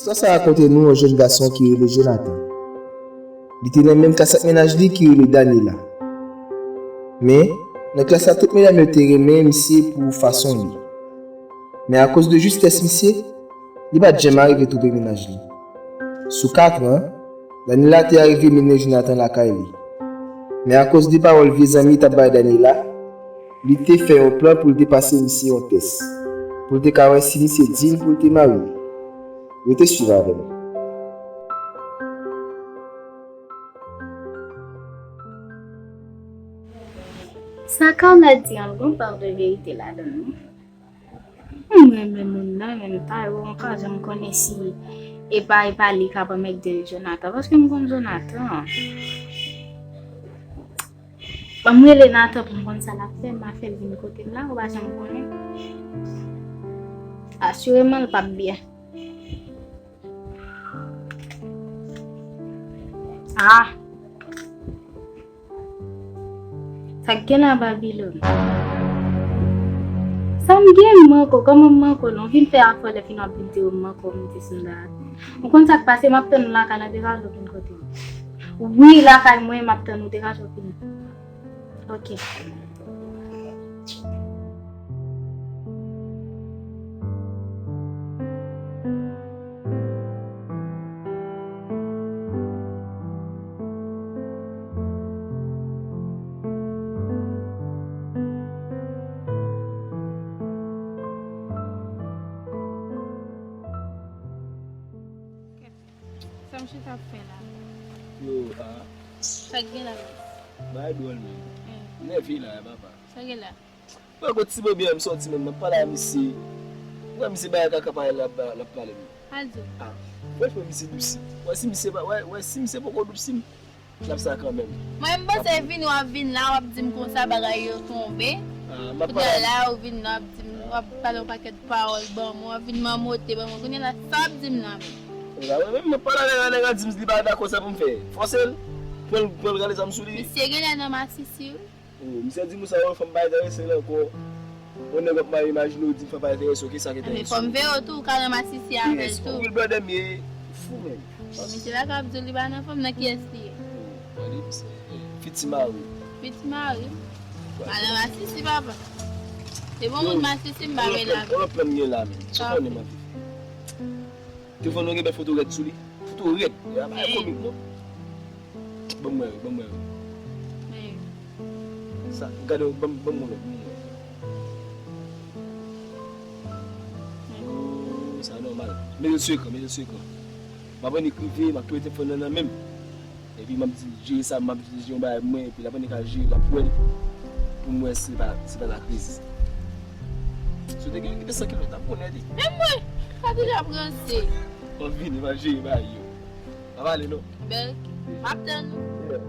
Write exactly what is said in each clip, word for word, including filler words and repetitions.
Istwa sa rakonte nou yon jèn gason ki rele Jonathan. Li te nan menm klas ak mennaj li ki rele Daniela. Men, nan klas la, tout medam yo te renmen misye pou fason li. Men akoz de jistès misye, li pa t janm arive twouve mennaj li. Sou kat an, Daniela te arive mennen Jonathan lakay li. Men akoz de pawòl vye zanmi t ap bay Daniela, li te fè yon plan pou l te pase misye yon tès, pou l te ka wè si misye diy pou l te marye l. Rete swiv avè m. Sa Carla di an, gon pa de verite ladan l wi. M renmen moun nan, men m pa wè, m pa janm konnen si e pa, e pa li k ap anmède Jonathan, paske m konn Jonathan. Ban m rele Nathan pou m konn sa l ap fè, m a fè l vin kote m la, ou pa janm konnen. Asireman, l p ap byen. Ah! Sa k gen la, Babilòn? Sa m gen, m manke w? Kòman m manke w la? W vin fè afè w, lè fini w ap vin tire m, manke w, m di Sinda. Ou konn sa k pase, m ap tann ou lakay la, degaje w vin kote m. Wi, lakay mwen, m ap tann ou, degaje w vini. Ok. Sa m chita ap fè la? Yo, ah. Sa k gen la menm? Bagay dwòl menm. Nève la, papa. Sa k gen la? Mwen gon ti bobyen m sòti menm, m ap pale a misye. Mwen misye bagay kaka pale l ap, l ap pale m. Al di w. Ah, franchman misye dousi. Wè si misye pa, wè, wè si misye poko dousi m, l ap sa kanmenm. Mwen m panse vini w ap vin la, w ap di m konsa bagay yo tonbe. Ah, m ap pale a. Kounye a la ou vin la, w ap di m, w ap pale yon pakèt pawòl ban mwen, w ap vin mamote ban mwen. Kounye a la, sa w ap di m la menm? Mwen menm m ap pale avè nèg la, nèg la di m li pa dakò sa pou m fè. Fòse l, pran l, pran l rale zam sou li. Misye genlè nan masisi wi. Oh, misye di m sa, yon fanm pa enterese l ankò. Yon nèg w ap marye, imajine w di m fanm pa enterese w, kisa k enterese w? Fò m veye w tou, ou ka nan masisi avè l tou. Yes, ou real brother m ye, ou fou menm. Bon, misye la ka ap di w li pa nan fanm nan, kiyès li ye? Oh, gade misye. Fiti mari. Fiti mari? Al nan masisi, papa. Se bon moun masisi, m pa vle la. Yon lòt plan m gen la menm. Ou konnen m anvi fè. Telefòn nan gen bèl foto rèd sou li. Foto rèd. E pa bagay komik non. Ban m wè, ban m wè. Sa, gade, ban m, ban m wè, ban m wè. Oh, sa nòmal. Mete l sou ekran, mete l sou ekran. M ap annik rive, m ap touye telefòn nan nan men m. Epi m ap di l jere sa, m ap di l jere yon bagay pou mwen, epi l ap annik al jere l, l ap wè l pou m wè si l pa, si l pa nan kriz. Si w te gen kite san kilo, w t ap konnen li. Menm mwen, sa deja pranse. M ap vini, m al jere bagay yo. Pa pale non. Ben, m ap tann ou. Yeah.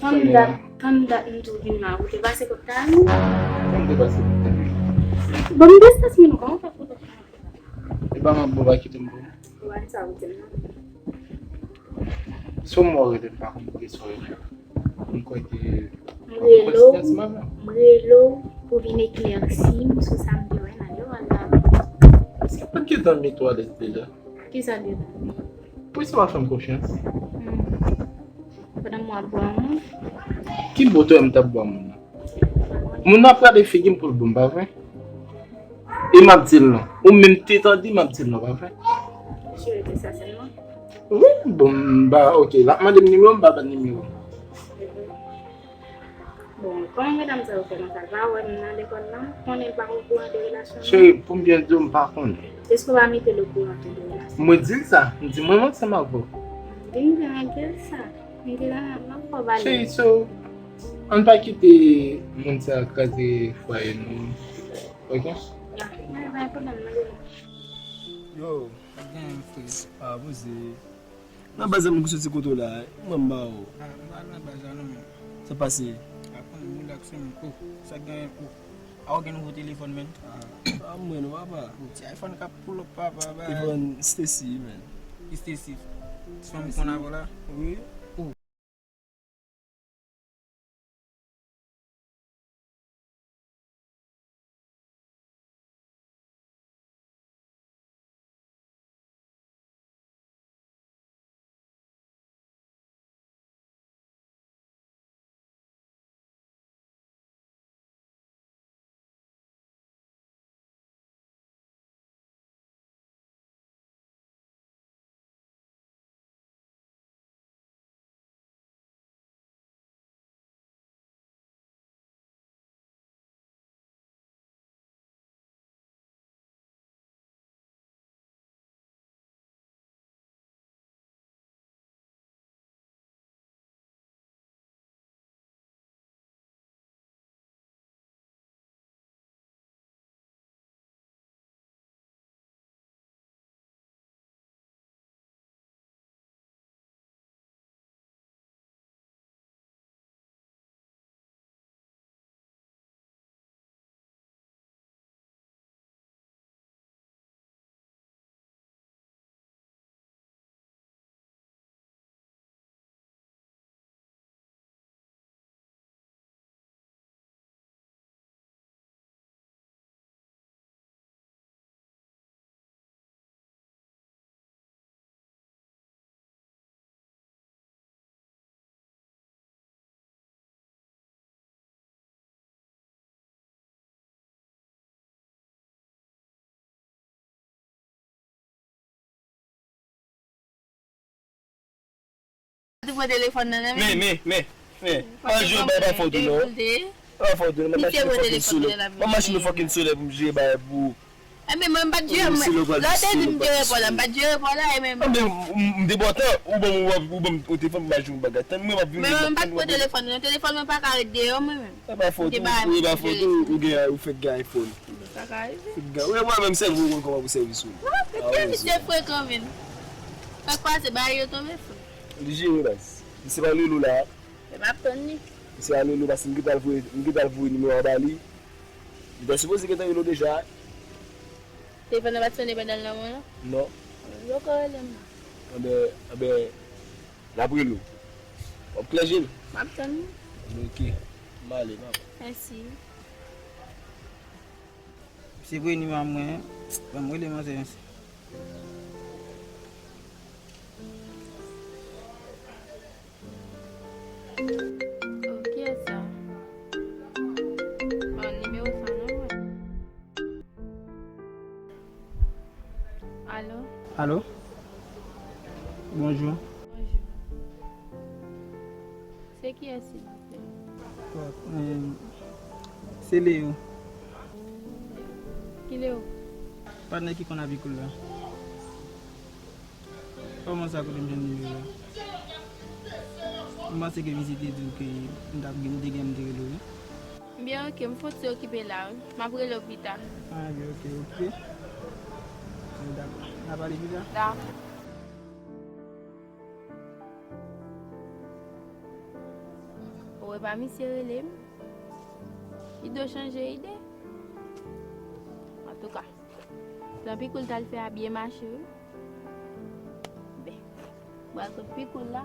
Tann dat, tann dat m di w vin la, ou te pase kòb ta nou? Mwen te pase kòb ta nou. Bon, m distans men nou, kòman w fè pou w te fè? E pa m ap bon, pa kite m bon. Ou pa di sa ou di m non. Si w mò rele m pa konn poukisa w rele m. M kwè ke m rele w, m rele w pou vin eklèsi m sou sa m te wè nan yo a la. Èske w pa t gentan met twalèt deja? Kisa deja? Poukisa w pa fè m konfyans? Hmm. Pandan m ap bwè moun. Ki bò w te wè m t ap bwè moun nan? Moun nan ap gade figi m pou l bon, pa vre? E m ap di l non. Ou menm te tande m ap di l non, pa vre? Cheri, te sa sèlman? Wi, bon, m ba, ok, l ap mande m nimewo, m ba, ba l nimewo. Bon, kòman medam sa yo fè konsa? L pa wè m nan lekòl la? Konnen l pa okouran de relasyon nou? Cheri, pou m byen di w, m pa konnen. Èske w pa mete l okouran tou de relasyon nou? Mwen di l sa, m di mwen menm ansanm avè w. Vin byen, gen sa. M di la, m ap fè w pale. Cheri, so, ann pa kite moun sa kraze fwaye nou. Ok? Ya, mwen pa gen pwoblèm, mwen gen. Yo. Pa gen frè. Ah, poze. Nan baz la, m soti kote w la, mwen m ba w. Ah, m pa nan baz la non, men. Sa pase? Aprann m relax, men. Oh, sa gen, oh. A, ou gen nouvo telefòn, men. Ah, ah, mwen non, papa. Oh, ti iPhone k ap pull up, papa, ba. Telefòn Stacy, men. Ki Stacy? Ti fanm konn avè w la? Wi. Te pran telefòn nan nan men. Men, men, men, men. Pa jwe bay pa fòt ou non. Pa fòt ou non, mwen mache nan fòkin solèy. Mwen mache nan fòkin solèy pou m jere bay pou ou. Enben mwen m pa t jere mwen. Lè w te di m jere pa w la, m pa t jere pa w la, enben. Enben, m, m te bò tan, ou ban m, ou ban m, ou telefòn m pa jwe bagay. Tann mwen m ap vin. Men mwen m pa t pran telefòn nan. Telefòn mwen pa ka ret deyò mwen menm. E pa fòt ou, e pa fòt ou, ou gen, ou fèk gen iPhone. Sa ka rive. Fèk gen, ou wè mwen menm sèvi ou konn kòman pou sèvi sou. Ah, men misye frekan menm. Sa k pase, bagay yo tonbe fou. Li jere baz. Misye pa rele w la. E m ap tann li. Misye pa rele w paske m gentan voye, m gentan voye nimewo a ba li. Li ta sipoze gentan rele w deja. Telefòn nan pa t sonnen pandan l nan men w la? Non. Yo ka rele m. Anben, anben, N ap rele w. W ap klè je l? M ap tann ou. Ok. M ale, papa. Mèsi. Se premye nimewo mwen, ban m rele manzè. Oh, kiyès sa? Bon, nimewo sa non mwen. Alo? Alo? Bonjou. Bonjou. Se kiyès, silvouplè? Bon, eh, se Leo. Ki Leo? Patnè ki konn Abikoul la. Kòman sa kote m jwenn nimewo a? M panse ke misye te di w ke m t ap gen, m te gen, m te rele w, wi. Byen, ok, m fon ti okipe la, wi. M ap rele w pita. Ah, byen, ok, ok. Dakò. N a pale pita? Dakò. Ou wè pa misye rele m? Li dwe chanje ide. Antouka. Jan Pikoul t al fè a byen mache, wi. Ben, m pral kot Pikoul la,